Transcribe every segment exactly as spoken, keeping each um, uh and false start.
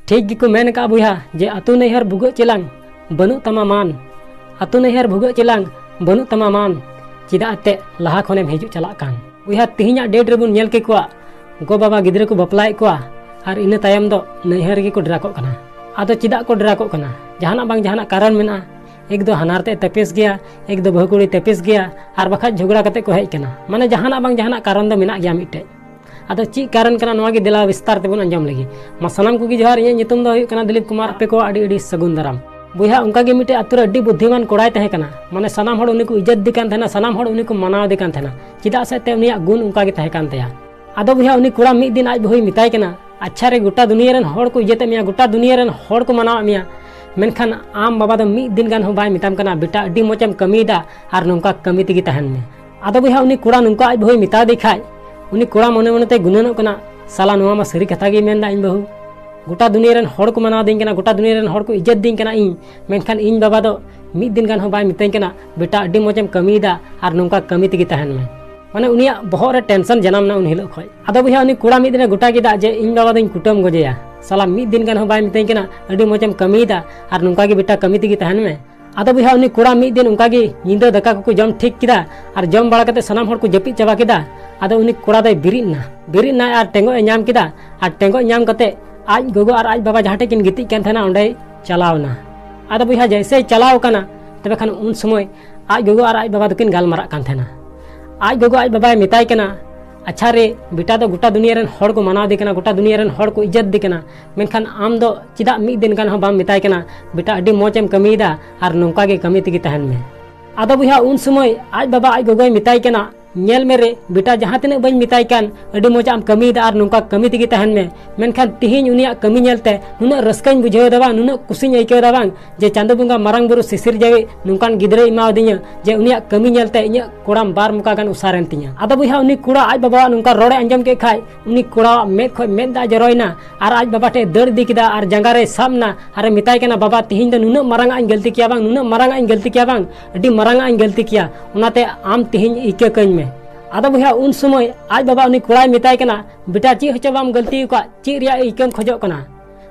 ᱴᱷᱤᱠ ᱜᱮᱠᱚ ᱢᱮᱱ ᱟᱠᱟᱫᱼᱟ ᱵᱚᱭᱦᱟ, ᱡᱮ ᱟᱹᱛᱩ ᱱᱟᱹᱭᱦᱟᱹᱨ ᱵᱷᱩᱜᱟᱹᱜ ᱪᱮᱞᱟᱝ, ᱵᱟᱹᱱᱩᱜ ᱛᱟᱢᱟ ᱢᱟᱱ᱾ ᱟᱹᱛᱩ ᱱᱟᱹᱭᱦᱟᱹᱨ ᱵᱷᱩᱜᱟᱹᱜ ᱪᱮᱞᱟᱝ, ᱵᱟᱹᱱᱩᱜ ᱛᱟᱢᱟ ᱢᱟᱱ᱾ ᱪᱮᱫᱟᱜ ᱮᱱᱛᱮᱫ ᱞᱟᱦᱟ ᱠᱷᱚᱱᱮᱢ ᱦᱤᱡᱩᱜ ᱪᱟᱞᱟᱜ ᱠᱟᱱ? ᱵᱚᱭᱦᱟ, ᱛᱮᱦᱮᱧᱟᱜ date ᱨᱮᱵᱚᱱ ᱧᱮᱞ ᱠᱮᱠᱚᱣᱟ, ᱜᱚ ᱵᱟᱵᱟ ᱜᱤᱫᱽᱨᱟᱹ ᱠᱚ ᱵᱟᱯᱞᱟᱭᱮᱫ ᱠᱚᱣᱟ ᱟᱨ ᱤᱱᱟᱹ ᱛᱟᱭᱚᱢ ᱫᱚ ᱱᱟᱹᱭᱦᱟᱹᱨ ᱨᱮᱜᱮ ᱠᱚ ᱰᱮᱨᱟ ᱠᱚᱜ ᱠᱟᱱᱟ᱾ ᱟᱫᱚ ᱪᱮᱫᱟᱜ ᱠᱚ ᱰᱮᱨᱟ ᱠᱚᱜ ᱠᱟᱱᱟ? ᱡᱟᱦᱟᱱᱟᱜ ᱵᱟᱝ ᱡᱟᱦᱟᱱᱟᱜ ᱠᱟᱨᱚᱱ ᱢᱮᱱᱟᱜᱼᱟ᱾ ᱮᱠ ᱫᱚ ᱦᱟᱱᱦᱟᱨ ᱛᱮ ᱛᱟᱹᱯᱤᱥ ᱜᱮᱭᱟ, ᱮᱠ ᱫᱚ ᱵᱟᱹᱦᱩ ᱠᱩᱲᱤ ᱛᱟᱹᱯᱤᱥ ᱜᱮᱭᱟ, ᱟᱨ ᱵᱟᱠᱷᱟᱡ ᱡᱷᱚᱜᱽᱲᱟ ᱠᱟᱛᱮ ᱠᱚ ᱦᱮᱡ ᱠᱟᱱᱟ᱾ ᱢᱟᱱᱮ ᱡᱟᱦᱟᱱᱟᱜ ᱵᱟᱝ ᱡᱟᱦᱟᱱᱟᱜ ᱠᱟᱨᱚᱱ ᱫᱚ ᱢᱮᱱᱟᱜ ᱜᱮᱭᱟ ᱢᱤᱫᱴᱮᱡ᱾ ᱟᱫᱚ ᱪᱮᱫ ᱠᱟᱨᱚᱱ ᱠᱟᱱᱟ, ᱱᱚᱣᱟ ᱜᱮ ᱫᱮᱞᱟ ᱵᱤᱥᱛᱟᱨ ᱛᱮᱵᱚᱱ ᱟᱸᱡᱚᱢ ᱞᱮᱜᱮ᱾ ᱢᱟ ᱥᱟᱱᱟᱢ ᱠᱚᱜᱮ ᱡᱚᱦᱟᱨ, ᱤᱧᱟᱹᱜ ᱧᱩᱛᱩᱢ ᱫᱚ ᱦᱩᱭᱩᱜ ᱠᱟᱱᱟ ᱫᱤᱞᱤᱯ ᱠᱩᱢᱟᱨ, ᱟᱯᱮ ᱠᱚ ᱟᱹᱰᱤ ᱟᱹᱰᱤ ᱥᱟᱹᱜᱩᱱ ᱫᱟᱨᱟᱢ᱾ ᱵᱚᱭᱦᱟ, ᱚᱱᱠᱟ ᱜᱮ ᱢᱤᱫᱴᱮᱡ ᱟᱛᱳ ᱨᱮ ᱟᱹᱰᱤ ᱵᱩᱫᱽᱫᱷᱤᱢᱟᱱ ᱠᱚᱲᱟᱭ ᱛᱟᱦᱮᱸ ᱠᱟᱱᱟ᱾ ᱢᱟᱱᱮ ᱥᱟᱱᱟᱢ ᱦᱚᱲ ᱩᱱᱤ ᱠᱚ ᱤᱡᱽᱡᱚᱛ ᱫᱮ ᱠᱟᱱ ᱛᱟᱦᱮᱱᱟ, ᱥᱟᱱᱟᱢ ᱦᱚᱲ ᱩᱱᱤ ᱠᱚ ᱢᱟᱱᱟᱣ ᱫᱮ ᱠᱟᱱ ᱛᱟᱦᱮᱱᱟ᱾ ᱪᱮᱫᱟᱜ ᱥᱮ ᱮᱱᱛᱮᱫ ᱩᱱᱤᱭᱟᱜ ᱜᱩᱱ ᱚᱱᱠᱟ ᱜᱮ ᱛᱟᱦᱮᱸ ᱠᱟᱱ ᱛᱟᱭᱟ᱾ ᱟᱫᱚ ᱵᱚᱭᱦᱟ, ᱩᱱᱤ ᱠᱚᱲᱟ ᱢᱤᱫ ᱫᱤᱱ ᱟᱡ ᱵᱟᱹᱦᱩᱭ ᱢᱮᱛᱟᱭ ᱠᱟᱱᱟ, "ᱟᱪᱪᱷᱟ ᱨᱮ, ᱜᱚᱴᱟ ᱫᱩᱱᱤᱭᱟᱹ ᱨᱮᱱ ᱦᱚᱲ ᱠᱚ ᱤᱡᱽᱡᱚᱛᱮᱫ ᱢᱮᱭᱟ, ᱜᱚᱴᱟ ᱫᱩᱱᱤᱭᱟᱹ ᱨᱮᱱ ᱦᱚᱲ ᱠᱚ ᱢᱟᱱᱟᱣᱮᱫ ᱢᱮᱭᱟ, ᱢᱮᱱᱠᱷᱟᱱ ᱟᱢ ᱵᱟᱵᱟ ᱫᱚ ᱢᱤᱫ ᱫᱤᱱ ᱜᱟᱱ ᱦᱚᱸ ᱵᱟᱭ ᱢᱮᱛᱟᱢ ᱠᱟᱱᱟ, 'ᱵᱮᱴᱟ, ᱟᱹᱰᱤ ᱢᱚᱡᱮᱢ ᱠᱟᱹᱢᱤᱭᱮᱫᱟ ᱟᱨ ᱱᱚᱝᱠᱟ ᱠᱟᱹᱢᱤ ᱛᱮᱜᱮ ᱛᱟᱦᱮᱱ ᱢᱮ'?" ᱟᱫᱚ ᱵᱚᱭᱦᱟ, ᱩᱱᱤ ᱠᱚᱲᱟ ᱱᱚᱝᱠᱟ ᱟᱡ ᱵᱟᱹᱦᱩᱭ ᱢᱮᱛᱟ ᱫᱮ ᱠᱷᱟᱡ, ᱩᱱᱤ ᱠᱚᱲᱟ ᱢᱚᱱᱮ ᱢᱚᱱᱮᱛᱮ ᱜᱩᱱᱟᱹᱱᱚᱜ ᱠᱟᱱᱟ, "ᱥᱟᱞᱟ, ᱱᱚᱣᱟ ᱢᱟ ᱥᱟᱹᱨᱤ ᱠᱟᱛᱷᱟ ᱜᱮᱭ ᱢᱮᱱᱫᱟ ᱤᱧ ᱵᱟᱹᱦᱩ᱾ ᱜᱚᱴᱟ ᱫᱩᱱᱤᱭᱟᱹ ᱨᱮᱱ ᱦᱚᱲ ᱠᱚ ᱢᱟᱱᱟᱣ ᱫᱤᱧ ᱠᱟᱱᱟ, ᱜᱚᱴᱟ ᱫᱩᱱᱤᱭᱟᱹ ᱨᱮᱱ ᱦᱚᱲ ᱠᱚ ᱤᱡᱽᱡᱚᱛ ᱫᱤᱧ ᱠᱟᱱᱟ ᱤᱧ, ᱢᱮᱱᱠᱷᱟᱱ ᱤᱧ ᱵᱟᱵᱟ ᱫᱚ ᱢᱤᱫ ᱫᱤᱱ ᱜᱟᱱ ᱦᱚᱸ ᱵᱟᱭ ᱢᱤᱛᱟᱹᱧ ᱠᱟᱱᱟ, 'ᱵᱮᱴᱟ, ᱟᱹᱰᱤ ᱢᱚᱡᱮᱢ ᱠᱟᱹᱢᱤᱭᱮᱫᱟ ᱟᱨ ᱱᱚᱝᱠᱟ ᱠᱟᱹᱢᱤ ᱛᱮᱜᱮ ᱛᱟᱦᱮᱱ ᱢᱮ.'" ᱢᱟᱱᱮ ᱩᱱᱤᱭᱟᱜ ᱵᱚᱦᱚᱜ ᱨᱮ tension ᱡᱟᱱᱟᱢ ᱮᱱᱟ ᱩᱱ ᱦᱤᱞᱳᱜ ᱠᱷᱚᱡ᱾ ᱟᱫᱚ ᱵᱚᱭᱦᱟ, ᱩᱱᱤ ᱠᱚᱲᱟ ᱢᱤᱫ ᱫᱤᱱᱮ ᱜᱚᱴᱟ ᱠᱮᱫᱟ ᱡᱮ ᱤᱧ ᱵᱟᱵᱟ ᱫᱚᱧ ᱠᱩᱴᱟᱹᱢ ᱜᱚᱡᱮᱭᱟ᱾ ᱥᱟᱞᱟ ᱢᱤᱫ ᱫᱤᱱ ᱜᱟᱱ ᱦᱚᱸ ᱵᱟᱭ ᱢᱤᱛᱟᱹᱧ ᱠᱟᱱᱟ, "ᱟᱹᱰᱤ ᱢᱚᱡᱮᱢ ᱠᱟᱹᱢᱤᱭᱮᱫᱟ ᱟᱨ ᱱᱚᱝᱠᱟ ᱜᱮ ᱵᱮᱴᱟ ᱠᱟᱹᱢᱤ ᱛᱮᱜᱮ ᱛᱟᱦᱮᱱ ᱢᱮ." ᱟᱫᱚ ᱵᱚᱭᱦᱟ, ᱩᱱᱤ ᱠᱚᱲᱟ ᱢᱤᱫ ᱫᱤᱱ ᱚᱱᱠᱟ ᱜᱮ ᱧᱤᱫᱟᱹ ᱫᱟᱠᱟ ᱠᱚᱠᱚ ᱡᱚᱢ ᱴᱷᱤᱠ ᱠᱮᱫᱟ ᱟᱨ ᱡᱚᱢ ᱵᱟᱲᱟ ᱠᱟᱛᱮ ᱥᱟᱱᱟᱢ ᱦᱚᱲ ᱠᱚ ᱡᱟᱹᱯᱤᱫ ᱪᱟᱵᱟ ᱠᱮᱫᱟ᱾ ᱟᱫᱚ ᱩᱱᱤ ᱠᱚᱲᱟ ᱫᱚᱭ ᱵᱮᱨᱮᱫ ᱮᱱᱟ, ᱵᱮᱨᱮᱫ ᱮᱱᱟᱭ ᱟᱨ ᱴᱮᱸᱜᱚᱡ ᱮ ᱧᱟᱢ ᱠᱮᱫᱟ᱾ ᱟᱨ ᱴᱮᱸᱜᱚᱡ ᱧᱟᱢ ᱠᱟᱛᱮ ᱟᱡ ᱜᱚᱜᱚ ᱟᱨ ᱟᱡ ᱵᱟᱵᱟ ᱡᱟᱦᱟᱸ ᱴᱷᱮᱡ ᱠᱤᱱ ᱜᱤᱛᱤᱡ ᱠᱟᱱ ᱛᱟᱦᱮᱱᱟ ᱚᱸᱰᱮᱭ ᱪᱟᱞᱟᱣ ᱮᱱᱟ᱾ ᱟᱫᱚ ᱵᱚᱭᱦᱟ, ᱡᱮᱭᱥᱮᱭ ᱪᱟᱞᱟᱣ ᱟᱠᱟᱱᱟ, ᱛᱚᱵᱮ ᱠᱷᱟᱱ ᱩᱱ ᱥᱚᱢᱚᱭ ᱟᱡ ᱜᱚᱜᱚ ᱟᱨ ᱟᱡ ᱵᱟᱵᱟ ᱫᱚᱠᱤᱱ ᱜᱟᱞᱢᱟᱨᱟᱜ ᱠᱟᱱ ᱛᱟᱦᱮᱱᱟ᱾ ᱟᱡ ᱜᱚᱜᱚ ᱟᱡ ᱵᱟᱵᱟᱭ ᱢᱮᱛᱟᱭ ᱠᱟᱱᱟ, "ᱟᱪᱪᱷᱟ ᱨᱮ, ᱵᱮᱴᱟ ᱫᱚ ᱜᱚᱴᱟ ᱫᱩᱱᱤᱭᱟᱹ ᱨᱮᱱ ᱦᱚᱲ ᱠᱚ ᱢᱟᱱᱟᱣ ᱫᱮ ᱠᱟᱱᱟ, ᱜᱚᱴᱟ ᱫᱩᱱᱤᱭᱟᱹ ᱨᱮᱱ ᱦᱚᱲ ᱠᱚ ᱤᱡᱽᱡᱚᱛ ᱫᱮ ᱠᱟᱱᱟ, ᱢᱮᱱᱠᱷᱟᱱ ᱟᱢ ᱫᱚ ᱪᱮᱫᱟᱜ ᱢᱤᱫ ᱫᱤᱱ ᱜᱟᱱ ᱦᱚᱸ ᱵᱟᱢ ᱢᱮᱛᱟᱭ ᱠᱟᱱᱟ, 'ᱵᱮᱴᱟ, ᱟᱹᱰᱤ ᱢᱚᱡᱽ ᱮᱢ ᱠᱟᱹᱢᱤᱭᱮᱫᱟ ᱟᱨ ᱱᱚᱝᱠᱟ ᱜᱮ ᱠᱟᱹᱢᱤ ᱛᱮᱜᱮ ᱛᱟᱦᱮᱱ ᱢᱮ'?" ᱟᱫᱚ ᱵᱚᱭᱦᱟ, ᱩᱱ ᱥᱚᱢᱚᱭ ᱟᱡ ᱵᱟᱵᱟ ᱟᱡ ᱜᱚᱜᱚᱭ ᱢᱮᱛᱟᱭ ᱠᱟᱱᱟ, "ᱧᱮᱞ ᱢᱮ ᱨᱮ ᱵᱮᱴᱟ, ᱡᱟᱦᱟᱸ ᱛᱤᱱᱟᱹᱜ ᱵᱟᱹᱧ ᱢᱮᱛᱟᱭ ᱠᱟᱱ, ᱟᱹᱰᱤ ᱢᱚᱡᱽ ᱟᱢ ᱠᱟᱹᱢᱤᱭᱮᱫᱟ ᱟᱨ ᱱᱚᱝᱠᱟ ᱠᱟᱹᱢᱤ ᱛᱮᱜᱮ ᱛᱟᱦᱮᱱ ᱢᱮ, ᱢᱮᱱᱠᱷᱟᱱ ᱛᱤᱦᱤᱧ ᱩᱱᱤᱭᱟᱜ ᱠᱟᱹᱢᱤ ᱧᱮᱞᱛᱮ ᱱᱩᱱᱟᱹᱜ ᱨᱟᱹᱥᱠᱟᱹᱧ ᱵᱩᱡᱷᱟᱹᱣ ᱮᱫᱟ ᱵᱟᱝ, ᱱᱩᱱᱟᱹᱜ ᱠᱩᱥᱤᱧ ᱟᱹᱭᱠᱟᱹᱣ ᱮᱫᱟ ᱵᱟᱝ, ᱡᱮ ᱪᱟᱸᱫᱚ ᱵᱚᱸᱜᱟ ᱢᱟᱨᱟᱝ ᱵᱩᱨᱩ ᱥᱤᱥᱤᱨ ᱡᱟᱹᱣᱤᱡ ᱱᱚᱝᱠᱟᱱ ᱜᱤᱫᱽᱨᱟᱹᱭ ᱮᱢᱟᱣᱟᱫᱤᱧᱟ, ᱡᱮ ᱩᱱᱤᱭᱟᱜ ᱠᱟᱹᱢᱤ ᱧᱮᱞᱛᱮ ᱤᱧᱟᱹᱜ ᱠᱚᱲᱟᱢ ᱵᱟᱨ ᱢᱚᱠᱟ ᱜᱟᱱ ᱚᱥᱟᱨᱮᱱ ᱛᱤᱧᱟ᱾" ᱟᱫᱚ ᱵᱚᱭᱦᱟ, ᱩᱱᱤ ᱠᱚᱲᱟ ᱟᱡ ᱵᱟᱵᱟᱣᱟᱜ ᱱᱚᱝᱠᱟ ᱨᱚᱲᱮ ᱟᱸᱡᱚᱢ ᱠᱮᱫ ᱠᱷᱟᱡ, ᱩᱱᱤ ᱠᱚᱲᱟᱣᱟᱜ ᱢᱮᱫ ᱠᱷᱚᱡ ᱢᱮᱫ ᱫᱟᱜ ᱡᱚᱨᱚᱭᱮᱱᱟ ᱟᱨ ᱟᱡ ᱵᱟᱵᱟ ᱴᱷᱮᱡ ᱫᱟᱹᱲ ᱤᱫᱤ ᱠᱮᱫᱟ ᱟᱨ ᱡᱟᱸᱜᱟ ᱨᱮᱭ ᱥᱟᱵ ᱮᱱᱟ ᱟᱨᱮ ᱢᱮᱛᱟᱭ ᱠᱟᱱᱟ, "ᱵᱟᱵᱟ, ᱛᱤᱦᱤᱧ ᱫᱚ ᱱᱩᱱᱟᱹᱜ ᱢᱟᱨᱟᱝ ᱟᱜ ᱤᱧ ᱜᱟᱹᱞᱛᱤ ᱠᱮᱭᱟ ᱵᱟᱝ, ᱱᱩᱱᱟᱹᱜ ᱢᱟᱨᱟᱝ ᱟᱜ ᱤᱧ ᱜᱟᱹᱞᱛᱤ ᱠᱮᱭᱟ ᱵᱟᱝ, ᱟᱹᱰᱤ ᱢᱟᱨᱟᱝ ᱟᱜ ᱤᱧ ᱜᱟᱹᱞᱛᱤ ᱠᱮᱭᱟ, ᱚᱱᱟᱛᱮ ᱟᱢ ᱛᱤᱦᱤᱧ ᱤᱠᱟᱹ ᱠᱟᱹᱧ ᱢᱮ᱾" ᱟᱫᱚ ᱵᱚᱭᱦᱟ, ᱩᱱ ᱥᱚᱢᱚᱭ ᱟᱡ ᱵᱟᱵᱟ ᱩᱱᱤ ᱠᱚᱲᱟᱭ ᱢᱮᱛᱟᱭ ᱠᱟᱱᱟ, "ᱵᱮᱴᱟ, ᱪᱮᱫ ᱦᱚᱪᱚ ᱵᱟᱢ ᱜᱟᱹᱞᱛᱤ ᱟᱠᱟᱫ, ᱪᱮᱫ ᱨᱮᱭᱟᱜ ᱤᱠᱟᱹᱢ ᱠᱷᱚᱡᱚᱜ ᱠᱟᱱᱟ?"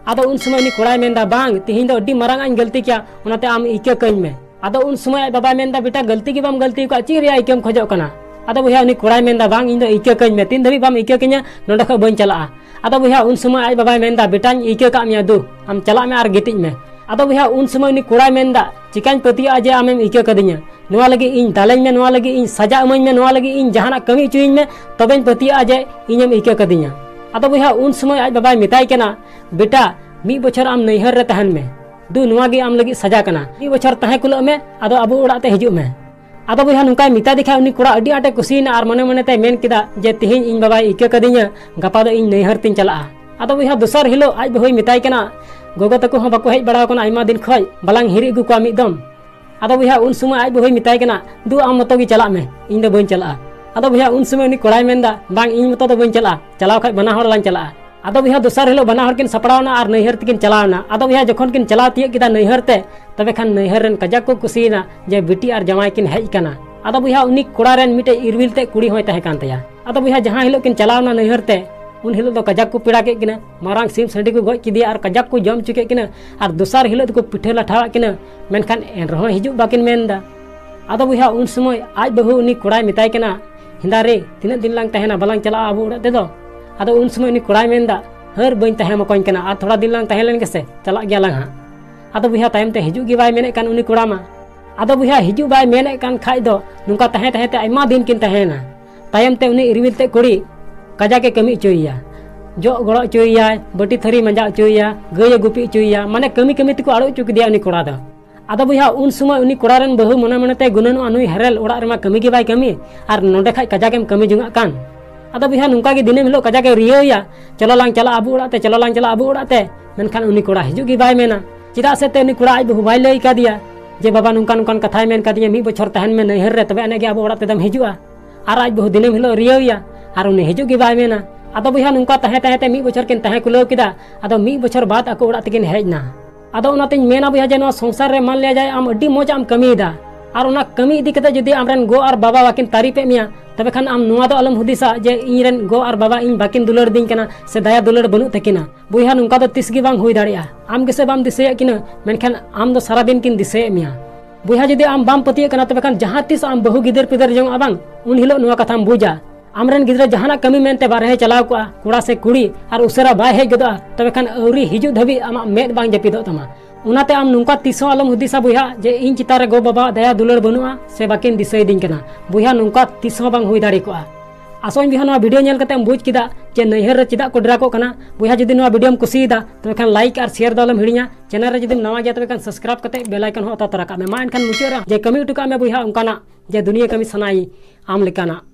ᱟᱫᱚ ᱩᱱ ᱥᱚᱢᱚᱭ ᱩᱱᱤ ᱠᱚᱲᱟᱭ ᱢᱮᱱᱫᱟ, ᱵᱟᱝ, ᱛᱤᱦᱤᱧ ᱫᱚ ᱟᱹᱰᱤ ᱢᱟᱨᱟᱝ ᱟᱜ ᱤᱧ ᱜᱟᱹᱞᱛᱤ ᱠᱮᱭᱟ, ᱚᱱᱟᱛᱮ ᱟᱢ ᱤᱠᱟᱹ ᱠᱟᱹᱧ ᱢᱮ᱾ ᱟᱫᱚ ᱩᱱ ᱥᱚᱢᱚᱭ ᱟᱡ ᱵᱟᱵᱟᱭ ᱢᱮᱱᱫᱟ, ᱵᱮᱴᱟ, ᱜᱟᱹᱞᱛᱤ ᱜᱮ ᱵᱟᱢ ᱜᱟᱹᱞᱛᱤ ᱟᱠᱟᱫ, ᱪᱮᱫ ᱨᱮᱭᱟᱜ ᱤᱠᱟᱹᱢ ᱠᱷᱚᱡᱚᱜ ᱠᱟᱱᱟ? ᱟᱫᱚ ᱵᱚᱭᱦᱟ ᱩᱱᱤ ᱠᱚᱲᱟᱭ ᱢᱮᱱᱫᱟ, ᱵᱟᱝ, ᱤᱧ ᱫᱚ ᱤᱠᱟᱹ ᱠᱟᱹᱧ ᱢᱮ, ᱛᱤᱱ ᱫᱷᱟᱹᱵᱤᱡ ᱵᱟᱢ ᱤᱠᱟᱹ ᱠᱟᱹᱧᱟ ᱱᱚᱸᱰᱮ ᱠᱷᱚᱡ ᱵᱟᱹᱧ ᱪᱟᱞᱟᱜᱼᱟ᱾ ᱟᱫᱚ ᱵᱚᱭᱦᱟ ᱩᱱ ᱥᱚᱢᱚᱭ ᱟᱡ ᱵᱟᱵᱟᱭ ᱢᱮᱱᱫᱟ, ᱵᱮᱴᱟᱧ ᱤᱠᱟᱹ ᱠᱟᱜ ᱢᱮᱭᱟ, ᱫᱩ, ᱟᱢ ᱪᱟᱞᱟᱜ ᱢᱮ ᱟᱨ ᱜᱤᱛᱤᱡ ᱢᱮ᱾ ᱟᱫᱚ ᱵᱚᱭᱦᱟ ᱩᱱ ᱥᱚᱢᱚᱭ ᱩᱱᱤ ᱠᱚᱲᱟᱭ ᱢᱮᱱᱫᱟ, ᱪᱤᱠᱟᱹᱧ ᱯᱟᱹᱛᱭᱟᱹᱜᱼᱟ ᱡᱮ ᱟᱢᱮᱢ ᱤᱠᱟᱹ ᱠᱟᱹᱫᱤᱧᱟ? ᱱᱚᱣᱟ ᱞᱟᱹᱜᱤᱫ ᱤᱧ ᱫᱟᱞᱮᱧ ᱢᱮ, ᱱᱚᱣᱟ ᱞᱟᱹᱜᱤᱫ ᱤᱧ ᱥᱟᱡᱟ ᱮᱢᱟᱹᱧ ᱢᱮ, ᱱᱚᱣᱟ ᱞᱟᱹᱜᱤᱫ ᱤᱧ ᱡᱟᱦᱟᱱᱟᱜ ᱠᱟᱹᱢᱤ ᱦᱚᱪᱚᱭᱤᱧ ᱢᱮ, ᱛᱚᱵᱮᱧ ᱯᱟᱹᱛᱭᱟᱹᱜᱼᱟ ᱡᱮ ᱤᱧᱮᱢ ᱤᱠᱟᱹ ᱠᱟᱹᱫᱤᱧᱟ᱾ ᱟᱫᱚ ᱵᱚᱭᱦᱟ ᱩᱱ ᱥᱚᱢᱚᱭ ᱟᱡ ᱵᱟᱵᱟᱭ ᱢᱮᱛᱟᱭ ᱠᱟᱱᱟ, ᱵᱮᱴᱟ, ᱢᱤᱫ ᱵᱚᱪᱷᱚᱨ ᱟᱢ ᱱᱟᱹᱭᱦᱟᱹᱨ ᱨᱮ ᱛᱟᱦᱮᱱ ᱢᱮ, ᱫᱩ, ᱱᱚᱣᱟ ᱜᱮ ᱟᱢ ᱞᱟᱹᱜᱤᱫ ᱥᱟᱡᱟ ᱠᱟᱱᱟ, ᱢᱤᱫ ᱵᱚᱪᱷᱚᱨ ᱛᱟᱦᱮᱸ ᱠᱩᱞᱟᱹᱜ ᱢᱮ, ᱟᱫᱚ ᱟᱵᱚ ᱚᱲᱟᱜ ᱛᱮ ᱦᱤᱡᱩᱜ ᱢᱮ᱾ ᱟᱫᱚ ᱵᱚᱭᱦᱟ ᱱᱚᱝᱠᱟᱭ ᱢᱮᱛᱟ ᱫᱮ ᱠᱷᱟᱱ ᱩᱱᱤ ᱠᱚᱲᱟ ᱟᱹᱰᱤ ᱟᱸᱴᱮ ᱠᱩᱥᱤᱭᱮᱱᱟ ᱟᱨ ᱢᱚᱱᱮ ᱢᱚᱱᱮ ᱛᱮᱭ ᱢᱮᱱ ᱠᱮᱫᱟ ᱡᱮ ᱛᱤᱦᱤᱧ ᱤᱧ ᱵᱟᱵᱟᱭ ᱤᱠᱟᱹ ᱠᱟᱹᱫᱤᱧᱟ, ᱜᱟᱯᱟ ᱫᱚ ᱤᱧ ᱱᱟᱹᱭᱦᱟᱹᱨ ᱛᱤᱧ ᱪᱟᱞᱟᱜᱼᱟ᱾ ᱟᱫᱚ ᱵᱚᱭᱦᱟ ᱫᱚᱥᱟᱨ ᱦᱤᱞᱳᱜ ᱟᱡ ᱵᱟᱹᱦᱩᱭ ᱢᱮᱛᱟᱭ ᱠᱟᱱᱟ, ᱜᱚᱜᱚ ᱛᱟᱠᱚ ᱦᱚᱸ ᱵᱟᱠᱚ ᱦᱮᱡ ᱵᱟᱲᱟ ᱟᱠᱟᱱᱟ ᱟᱭᱢᱟ ᱫᱤᱱ ᱠᱷᱚᱡ, ᱵᱟᱞᱟᱝ ᱦᱤᱨᱤ ᱟᱹᱜᱩ ᱠᱚᱣᱟ ᱢᱤᱫ ᱫᱚᱢ᱾ ᱟᱫᱚ ᱵᱚᱭᱦᱟ ᱩᱱ ᱥᱚᱢᱚᱭ ᱟᱡ ᱵᱟᱹᱦᱩᱭ ᱢᱮᱛᱟᱭ ᱠᱟᱱᱟ, ᱫᱩ, ᱟᱢ ᱢᱚᱛᱚ ᱜᱮ ᱪᱟᱞᱟᱜ ᱢᱮ, ᱤᱧ ᱫᱚ ᱵᱟᱹᱧ ᱪᱟᱞᱟᱜᱼᱟ᱾ ᱟᱫᱚ ᱵᱚᱭᱦᱟ ᱩᱱ ᱥᱚᱢᱚᱭ ᱩᱱᱤ ᱠᱚᱲᱟᱭ ᱢᱮᱱᱫᱟ, ᱵᱟᱝ, ᱤᱧ ᱢᱚᱛᱚ ᱫᱚ ᱵᱟᱹᱧ ᱪᱟᱞᱟᱜᱼᱟ, ᱪᱟᱞᱟᱣ ᱠᱷᱟᱡ ᱵᱟᱱᱟ ᱦᱚᱲ ᱞᱟᱝ ᱪᱟᱞᱟᱜᱼᱟ᱾ ᱟᱫᱚ ᱵᱚᱭᱦᱟ ᱫᱚᱥᱟᱨ ᱦᱤᱞᱳᱜ ᱵᱟᱱᱟ ᱦᱚᱲ ᱠᱤᱱ ᱥᱟᱯᱲᱟᱣ ᱮᱱᱟ ᱟᱨ ᱱᱟᱹᱭᱦᱟᱹᱨ ᱛᱮᱠᱤᱱ ᱪᱟᱞᱟᱣ ᱮᱱᱟ᱾ ᱟᱫᱚ ᱵᱚᱭᱦᱟ ᱡᱚᱠᱷᱚᱱ ᱠᱤᱱ ᱪᱟᱞᱟᱣ ᱛᱤᱭᱳᱜ ᱠᱮᱫᱟ ᱱᱟᱹᱭᱦᱟᱹᱨ ᱛᱮ, ᱛᱚᱵᱮ ᱠᱷᱟᱱ ᱱᱟᱹᱭᱦᱟᱹᱨ ᱨᱮᱱ ᱠᱟᱡᱟᱠ ᱠᱚ ᱠᱩᱥᱤᱭᱮᱱᱟ ᱡᱮ ᱵᱤᱴᱤ ᱟᱨ ᱡᱟᱶᱟᱭ ᱠᱤᱱ ᱦᱮᱡ ᱟᱠᱟᱱᱟ᱾ ᱟᱫᱚ ᱵᱚᱭᱦᱟ ᱩᱱᱤ ᱠᱚᱲᱟ ᱨᱮᱱ ᱢᱤᱫᱴᱮᱡ ᱤᱨᱣᱤᱞ ᱛᱮ ᱠᱩᱲᱤ ᱦᱚᱸᱭ ᱛᱟᱦᱮᱸ ᱠᱟᱱ ᱛᱟᱭᱟ᱾ ᱟᱫᱚ ᱵᱚᱭᱦᱟ ᱡᱟᱦᱟᱸ ᱦᱤᱞᱳᱜ ᱠᱤᱱ ᱪᱟᱞᱟᱣ ᱮᱱᱟ ᱱᱟᱹᱭᱦᱟᱹᱨ ᱛᱮ, ᱩᱱ ᱦᱤᱞᱳᱜ ᱫᱚ ᱠᱟᱡᱟᱠ ᱠᱚ ᱯᱮᱲᱟ ᱠᱮᱫ ᱠᱤᱱᱟ, ᱢᱟᱨᱟᱝ ᱥᱤᱢ ᱥᱟᱺᱰᱤ ᱠᱚ ᱜᱚᱡ ᱠᱮᱫᱮᱭᱟ ᱟᱨ ᱠᱟᱡᱟᱠ ᱠᱚ ᱡᱚᱢ ᱦᱚᱪᱚ ᱠᱮᱫ ᱠᱤᱱᱟ᱾ ᱟᱨ ᱫᱚᱥᱟᱨ ᱦᱤᱞᱳᱜ ᱫᱚᱠᱚ ᱯᱤᱴᱷᱟᱹ ᱞᱟᱴᱷᱟᱣᱟᱜ ᱠᱤᱱᱟ, ᱢᱮᱱᱠᱷᱟᱱ ᱮᱱ ᱨᱮᱦᱚᱸ ᱦᱤᱡᱩᱜ ᱵᱟᱹᱠᱤᱱ ᱢᱮᱱ ᱮᱫᱟ᱾ ᱟᱫᱚ ᱵᱚᱭᱦᱟ ᱩᱱ ᱥᱚᱢᱚᱭ ᱟᱡ ᱵᱟᱹᱦᱩ ᱩᱱᱤ ᱠᱚᱲᱟᱭ ᱢᱮᱛᱟᱭ ᱠᱟᱱᱟ, ᱦᱮᱸᱫᱟ ᱨᱮ, ᱛᱤᱱᱟᱹᱜ ᱫᱤᱱ ᱞᱟᱝ ᱛᱟᱦᱮᱱᱟ, ᱵᱟᱞᱟᱝ ᱪᱟᱞᱟᱜᱼᱟ ᱟᱵᱚ ᱚᱲᱟᱜ ᱛᱮᱫᱚ? ᱟᱫᱚ ᱩᱱ ᱥᱚᱢᱚᱭ ᱩᱱᱤ ᱠᱚᱲᱟᱭ ᱢᱮᱱ ᱮᱫᱟ, ᱦᱟᱹᱨ ᱵᱟᱹᱧ ᱛᱟᱦᱮᱸ ᱢᱚᱠᱚᱧ ᱠᱟᱱᱟ, ᱟᱨ ᱛᱷᱚᱲᱟ ᱫᱤᱱ ᱞᱟᱝ ᱛᱟᱦᱮᱸ ᱞᱮᱱ ᱜᱮᱥᱮ, ᱪᱟᱞᱟᱜ ᱜᱮᱭᱟᱞᱟᱝ ᱦᱟᱸᱜ᱾ ᱟᱫᱚ ᱵᱚᱭᱦᱟ ᱛᱟᱭᱚᱢ ᱛᱮ ᱦᱤᱡᱩᱜ ᱜᱮ ᱵᱟᱭ ᱢᱮᱱᱮᱫ ᱠᱟᱱ ᱩᱱᱤ ᱠᱚᱲᱟ ᱢᱟ᱾ ᱟᱫᱚ ᱵᱚᱭᱦᱟ ᱦᱤᱡᱩᱜ ᱵᱟᱭ ᱢᱮᱱᱮᱫ ᱠᱟᱱ ᱠᱷᱟᱡ ᱫᱚ ᱱᱚᱝᱠᱟ ᱛᱟᱦᱮᱸ ᱛᱟᱦᱮᱸ ᱛᱮ ᱟᱭᱢᱟ ᱫᱤᱱ ᱠᱤᱱ ᱛᱟᱦᱮᱸᱭᱮᱱᱟ᱾ ᱛᱟᱭᱚᱢ ᱛᱮ ᱩᱱᱤ ᱤᱨᱣᱤᱞ ᱛᱮ ᱠᱩᱲᱤ ᱠᱟᱡᱟᱠ ᱮ ᱠᱟᱹᱢᱤ ᱦᱚᱪᱚᱭᱮᱭᱟ, ᱡᱚᱜ ᱜᱚᱲᱚ ᱦᱚᱪᱚᱭᱮᱭᱟᱭ, ᱵᱟᱹᱴᱤ ᱛᱷᱟᱹᱨᱤ ᱢᱟᱸᱡᱟ ᱦᱚᱪᱚᱭᱮᱭᱟ, ᱜᱟᱹᱭ ᱮ ᱜᱩᱯᱤ ᱦᱚᱪᱚᱭᱮᱭᱟ, ᱢᱟᱱᱮ ᱠᱟᱹᱢᱤ ᱠᱟᱹᱢᱤ ᱛᱮᱠᱚ ᱟᱲᱚ ᱦᱚᱪᱚ ᱠᱮᱫᱮᱭᱟ ᱩᱱᱤ ᱠᱚᱲᱟ ᱫᱚ᱾ ᱟᱫᱚ ᱵᱚᱭᱦᱟ ᱩᱱ ᱥᱚᱢᱚᱭ ᱩᱱᱤ ᱠᱚᱲᱟ ᱨᱮᱱ ᱵᱟᱹᱦᱩ ᱢᱚᱱᱮ ᱢᱚᱱᱮ ᱛᱮ ᱜᱩᱱᱟᱹᱱᱚᱜᱼᱟ, ᱱᱩᱭ ᱦᱮᱨᱮᱞ ᱚᱲᱟᱜ ᱨᱮᱢᱟ ᱠᱟᱹᱢᱤ ᱜᱮ ᱵᱟᱭ ᱠᱟᱹᱢᱤ, ᱟᱨ ᱱᱚᱸᱰᱮ ᱠᱷᱟᱡ ᱠᱟᱡᱟᱠ ᱮᱢ ᱠᱟᱹᱢᱤ ᱡᱚᱝᱟᱜ ᱠᱟᱱ᱾ ᱟᱫᱚ ᱵᱚᱭᱦᱟ ᱱᱚᱝᱠᱟ ᱜᱮ ᱫᱤᱱᱟᱹᱢ ᱦᱤᱞᱳᱜ ᱠᱟᱡᱟᱠ ᱮ ᱨᱤᱭᱟᱹᱣᱮᱭᱟ, ᱪᱚᱞᱚ ᱞᱟᱝ ᱪᱟᱞᱟᱜᱼᱟ ᱟᱵᱚ ᱚᱲᱟᱜ ᱛᱮ, ᱪᱚᱞᱚ ᱞᱟᱝ ᱪᱟᱞᱟᱜᱼᱟ ᱟᱵᱚ ᱚᱲᱟᱜ ᱛᱮ, ᱢᱮᱱᱠᱷᱟᱱ ᱩᱱᱤ ᱠᱚᱲᱟ ᱦᱤᱡᱩᱜ ᱜᱮ ᱵᱟᱭ ᱢᱮᱱᱟ᱾ ᱪᱮᱫᱟᱜ ᱥᱮ ᱛᱮ ᱩᱱᱤ ᱠᱚᱲᱟ ᱟᱡ ᱵᱟᱹᱦᱩ ᱵᱟᱭ ᱞᱟᱹᱭ ᱠᱟᱫᱮᱭᱟ ᱡᱮ, ᱵᱟᱵᱟ, ᱱᱚᱝᱠᱟ ᱱᱚᱝᱠᱟᱱ ᱠᱟᱛᱷᱟᱭ ᱢᱮᱱ ᱠᱟᱫᱤᱧᱟ, ᱢᱤᱫ ᱵᱚᱪᱷᱚᱨ ᱛᱟᱦᱮᱱ ᱢᱮ ᱱᱟᱹᱭᱦᱟᱹᱨ ᱨᱮ, ᱛᱚᱵᱮ ᱟᱹᱱᱤᱡ ᱜᱮ ᱟᱵᱚ ᱚᱲᱟᱜ ᱛᱮᱫᱚᱢ ᱦᱤᱡᱩᱜᱼᱟ᱾ ᱟᱨ ᱟᱡ ᱵᱟᱹᱦᱩ ᱫᱤᱱᱟᱹᱢ ᱦᱤᱞᱳᱜ ᱨᱤᱭᱟᱹᱣᱮᱭᱟ, ᱟᱨ ᱩᱱᱤ ᱦᱤᱡᱩᱜ ᱜᱮ ᱵᱟᱭ ᱢᱮᱱᱟ᱾ ᱟᱫᱚ ᱵᱚᱭᱦᱟ ᱱᱚᱝᱠᱟ ᱛᱟᱦᱮᱸ ᱛᱟᱦᱮᱸ ᱛᱮ ᱢᱤᱫ ᱵᱚᱪᱷᱚᱨ ᱠᱤᱱ ᱛᱟᱦᱮᱸ ᱠᱩᱞᱟᱹᱣ ᱠᱮᱫᱟ᱾ ᱟᱫᱚ ᱢᱤᱫ ᱵᱚᱪᱷᱚᱨ ᱵᱟᱫ ᱟᱠᱚ ᱚᱲᱟᱜ ᱛᱮᱠᱤᱱ ᱦᱮᱡ ᱮᱱᱟ᱾ ᱟᱫᱚ ᱚᱱᱟᱛᱤᱧ ᱢᱮᱱᱟ ᱵᱚᱭᱦᱟ ᱡᱮ ᱱᱚᱣᱟ ᱥᱚᱝᱥᱟᱨ ᱨᱮ ᱢᱟᱱ ᱞᱤᱭᱟ ᱡᱟᱭ ᱟᱢ ᱟᱹᱰᱤ ᱢᱚᱡᱽ ᱟᱜ ᱮᱢ ᱠᱟᱹᱢᱤᱭᱮᱫᱟ, ᱟᱨ ᱚᱱᱟ ᱠᱟᱹᱢᱤ ᱤᱫᱤ ᱠᱟᱛᱮ ᱡᱩᱫᱤ ᱟᱢᱨᱮᱱ ᱜᱚ ᱟᱨ ᱵᱟᱵᱟ ᱵᱟᱠᱤᱱ ᱛᱟᱹᱨᱤᱯᱮᱫ ᱢᱮᱭᱟ, ᱛᱚᱵᱮ ᱠᱷᱟᱱ ᱟᱢ ᱱᱚᱣᱟ ᱫᱚ ᱟᱞᱚᱢ ᱦᱩᱫᱤᱥᱟ ᱡᱮ ᱤᱧᱨᱮᱱ ᱜᱚ ᱟᱨ ᱵᱟᱵᱟ ᱤᱧ ᱵᱟᱠᱤᱱ ᱫᱩᱞᱟᱹᱲ ᱫᱤᱧ ᱠᱟᱱᱟ ᱥᱮ ᱫᱟᱭᱟ ᱫᱩᱞᱟᱹᱲ ᱵᱟᱹᱱᱩᱜ ᱛᱟᱹᱠᱤᱱᱟ᱾ ᱵᱚᱭᱦᱟ, ᱱᱚᱝᱠᱟ ᱫᱚ ᱛᱤᱥ ᱜᱮ ᱵᱟᱝ ᱦᱩᱭ ᱫᱟᱲᱮᱭᱟᱜᱼᱟ᱾ ᱟᱢ ᱜᱮᱥᱮ ᱵᱟᱢ ᱫᱤᱥᱟᱹᱭᱮᱫ ᱠᱤᱱᱟ, ᱢᱮᱱᱠᱷᱟᱱ ᱟᱢ ᱫᱚ ᱥᱟᱨᱟᱫᱤᱱ ᱠᱤᱱ ᱫᱤᱥᱟᱹᱭᱮᱫ ᱢᱮᱭᱟ᱾ ᱵᱚᱭᱦᱟ, ᱡᱩᱫᱤ ᱟᱢ ᱵᱟᱢ ᱯᱟᱹᱛᱭᱟᱹᱜ ᱠᱟᱱᱟ, ᱛᱚᱵᱮ ᱠᱷᱟᱱ ᱡᱟᱦᱟᱸ ᱛᱤᱥ ᱟᱢ ᱵᱟᱹᱦᱩ ᱜᱤᱫᱟᱹᱨ ᱯᱤᱫᱟᱹᱨ ᱡᱚᱝᱚᱜᱼᱟ ᱵᱟᱝ, ᱩᱱ ᱦᱤᱞᱳᱜ ᱱᱚᱣᱟ ᱠᱟᱛᱷᱟᱢ ᱵᱩᱡᱟ᱾ ᱟᱢᱨᱮᱱ ᱜᱤᱫᱽᱨᱟᱹ ᱡᱟᱦᱟᱱᱟᱜ ᱠᱟᱹᱢᱤ ᱢᱮᱱᱛᱮ ᱵᱟᱨᱦᱮ ᱪᱟᱞᱟᱣ ᱠᱚᱜᱼᱟ, ᱠᱚᱲᱟ ᱥᱮ ᱠᱩᱲᱤ, ᱟᱨ ᱩᱥᱟᱹᱨᱟ ᱵᱟᱭ ᱦᱮᱡ ᱜᱚᱫᱚᱜᱼᱟ, ᱛᱚᱵᱮ ᱠᱷᱟᱱ ᱟᱹᱣᱨᱤ ᱦᱤᱡᱩᱜ ᱫᱷᱟᱹᱵᱤᱡ ᱟᱢᱟᱜ ᱢᱮᱫ ᱵᱟᱝ ᱡᱟᱹᱯᱤᱫᱚᱜ ᱛᱟᱢᱟ᱾ ᱚᱱᱟᱛᱮ ᱟᱢ ᱱᱚᱝᱠᱟ ᱛᱤᱥ ᱦᱚᱸ ᱟᱞᱚᱢ ᱦᱩᱫᱤᱥᱟ ᱵᱚᱭᱦᱟ ᱡᱮ ᱤᱧ ᱪᱮᱛᱟᱱ ᱨᱮ ᱜᱚ ᱵᱟᱵᱟ ᱫᱟᱭᱟ ᱫᱩᱞᱟᱹᱲ ᱵᱟᱹᱱᱩᱜᱼᱟ ᱥᱮ ᱵᱟᱹᱠᱤᱱ ᱫᱤᱥᱟᱹᱭᱤᱫᱤᱧ ᱠᱟᱱᱟ᱾ ᱵᱚᱭᱦᱟ, ᱱᱚᱝᱠᱟ ᱛᱤᱥ ᱦᱚᱸ ᱵᱟᱝ ᱦᱩᱭ ᱫᱟᱲᱮ ᱠᱚᱜᱼᱟ᱾ ᱟᱥᱚᱜ ᱟᱹᱧ ᱵᱚᱭᱦᱟ, ᱱᱚᱣᱟ ᱵᱷᱤᱰᱤᱭᱳ ᱧᱮᱞ ᱠᱟᱛᱮ ᱮᱢ ᱵᱩᱡᱽ ᱠᱮᱫᱟ ᱡᱮ ᱱᱟᱹᱭᱦᱟᱹᱨ ᱨᱮ ᱪᱮᱫᱟᱜ ᱠᱚ ᱰᱮᱨᱟ ᱠᱚᱜ ᱠᱟᱱᱟ᱾ ᱵᱚᱭᱦᱟ, ᱡᱩᱫᱤ ᱱᱚᱣᱟ ᱵᱷᱤᱰᱤᱭᱳᱢ ᱠᱩᱥᱤᱭᱮᱫᱟ, ᱛᱚᱵᱮ ᱠᱷᱟᱱ ᱞᱟᱭᱤᱠ ᱟᱨ ᱥᱮᱭᱟᱨ ᱫᱚ ᱟᱞᱚᱢ ᱦᱤᱲᱤᱧᱟ᱾ ᱪᱮᱱᱮᱞ ᱨᱮ ᱡᱩᱫᱤᱢ ᱱᱟᱣᱟ ᱜᱮᱭᱟ, ᱛᱚᱵᱮ ᱠᱷᱟᱱ ᱥᱟᱵᱥᱠᱨᱟᱭᱤᱵ ᱠᱟᱛᱮ ᱵᱮᱞ ᱟᱭᱠᱚᱱ ᱦᱚᱸ ᱚᱛᱟ ᱛᱚᱨᱟ ᱠᱟᱜ ᱢᱮ᱾ ᱢᱟ ᱮᱱᱠᱷᱟᱱ ᱢᱩᱪᱟᱹᱫ ᱨᱮ ᱡᱮ ᱠᱟᱹᱢᱤ ᱦᱚᱴᱚ ᱠᱟᱜ ᱢᱮ ᱵᱚᱭᱦᱟ ᱚᱱᱠᱟᱱᱟᱜ ᱡᱮ ᱫᱩᱱᱤᱭᱟᱹ ᱠᱟᱹᱢᱤ ᱥᱟᱱᱟᱭᱮ ᱟᱢ ᱞᱮᱠᱟᱱᱟᱜ᱾